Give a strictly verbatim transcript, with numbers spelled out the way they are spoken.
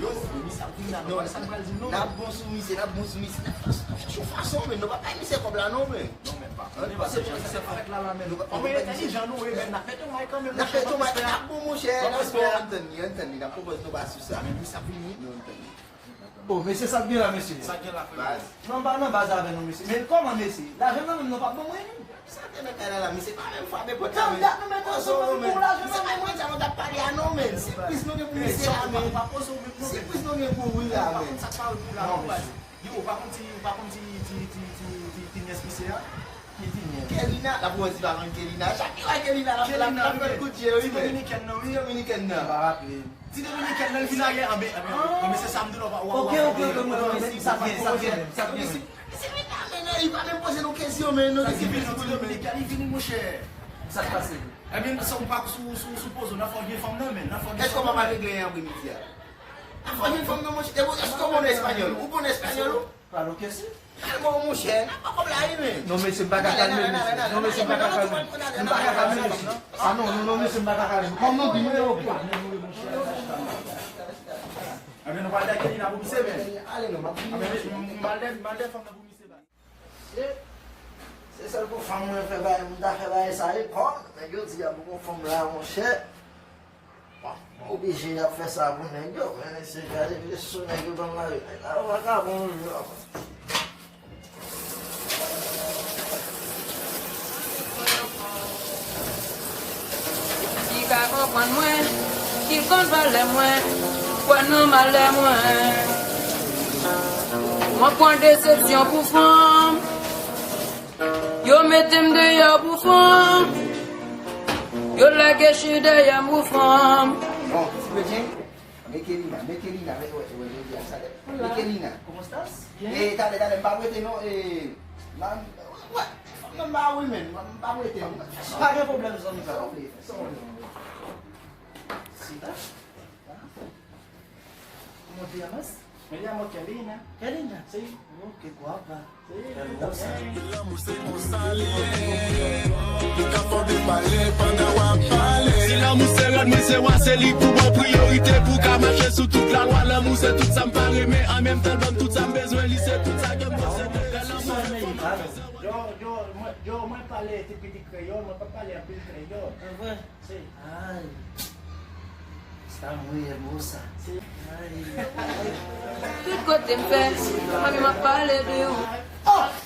Yo, misye ap vin la, nou pa sa pral di non. N ap bon sou misye, n ap bon sou misye, n ap fè yon fason, men nou pa bay misye kòb la non, men. Non, men pa. An pase pou misye parèt la, la, men. Nou pa, kòman entèlijan nou ye, men n ap mete yon may kanmenm, n ap mete yon may, n ap bon, monchè, n ap bon, ann tann li, ann tann li, n ap pwopòz nou ba sou sa. Men misye ap vini. Non, ann tann li. Oh, mesye, sa k gen la, mesye? Sa k gen la, frè? Baz. Non, m pa nan baz avè nou, mesye. Men kòman, mesye? Lajan nan men m nan, pa ban mwen li. Sa k gen nan kay la, la, misye pa menm frape pòt la, men. Tann dat nou mete ansanm pou lajan nan men mwen. Misye pa mwen, sa mwen t ap pale a non, men. Se priz nou gen pou misye la, men. Se priz nou gen pou wi la, men. Sa k pa pou la, non, baz. Yo, ou pa konn ti, ou pa konn ti, ti, ti, ti, ti, ti nyès misye a? Ki ti nyès? Kelina, la pou di pa konn Kelina. Chak ki wè Kelina, la, la, la fè l kout je, wi, men. Ti dominikèn nan, wi. Ti dominikèn nan. M pa raple. Ti dominikèn nan, l vin ayè, anben, anben, anben, se sa m di la, w a, w a, w a, ok, ok, ok, mwen, mwen, sa byen, sa byen, sa byen. Misye vin la, men, li pa menm poze nou kesyon, men, nou di se priz pou li, men. Ti dominikèn, li vini, monchè. Sa k pase? Ebyen, sa ou pa sou, sou, sou poze w, nan fò gen fanm nan, men, nan fò gen fanm nan. Èske w pa pral regle yon apremidi a? Nan fò gen fanm nan, monchè. Epi, èske w konn espanyòl? Ou konn espanyòl, ou? Claro que sí. Kalme w, monchè, n ap pran kòb la, wi, men. Non, mesye, m pa ka kalme l, mesye. Non, mesye, m pa ka kalme l. M pa ka kalme l, mesye. Ah, non, non, non, mesye, m pa ka kalme l. Kòm nou di, nou yo, pa. Ebyen, nou pral dèyè Kelina pou misye, men. Ale, non, m ap vini. Ebyen, m, m, m al dèyè, m al dèyè fanm nan pou misye, ba. Se, se sèl pou fanm mwen fè bagay, m ta fè bagay sa lekòl. Nèg yo di y ap pou fanm la, monchè. Bon, mwen oblije y ap fè sa pou nèg yo, men mesye, gade vye sou nèg yo ban m lari. Nèg la yo vakabon, yo. Ki ka konprann mwen, ki konn valè mwen, kwè nan malè mwen. Mwen pran desepsyon pou fanm. Yo mete m deyò pou fanm. Yo lage chyen dèyè m pou fanm. Bon, ti bredjen, Mekelina, Mekelina, men wè, wè, jodi a sa lè. Hola. Mekelina. ¿Cómo estás? Bien. E, talè, talè, m pa rete non, e, m a, wè, fanm nan m pa wi, men, m pa rete non. Pa gen pwoblèm, zanmi pa. Sa w vle, sa w vle. Sida? ¿Cómo te llamas? Me llamo Kelina. Kelina? Sí. Oh, qué guapa. Sí. Hermosa. Lanmou se konsa li ye. Li ka fè w depale pandan w ap pale. Si lanmou se rèn mwen se wa, se li pou ban priyorite pou ka mache sou tout lalwa. Lanmou se tout sa m pa renmen, an menm tan l ban m tout sa m bezwen. Li se tout sa ke m posede. Lè lanmou fè fanm ap bezwen. Yo, yo, mwen, yo, mwen pale ti pitit kreyòl, mwen pa pale anpil kreyòl. Ah, vre? Si. Ay. Esta muy hermosa. Si. Ay. Tout kote m fè, fanmi m ap pale de ou. Oh!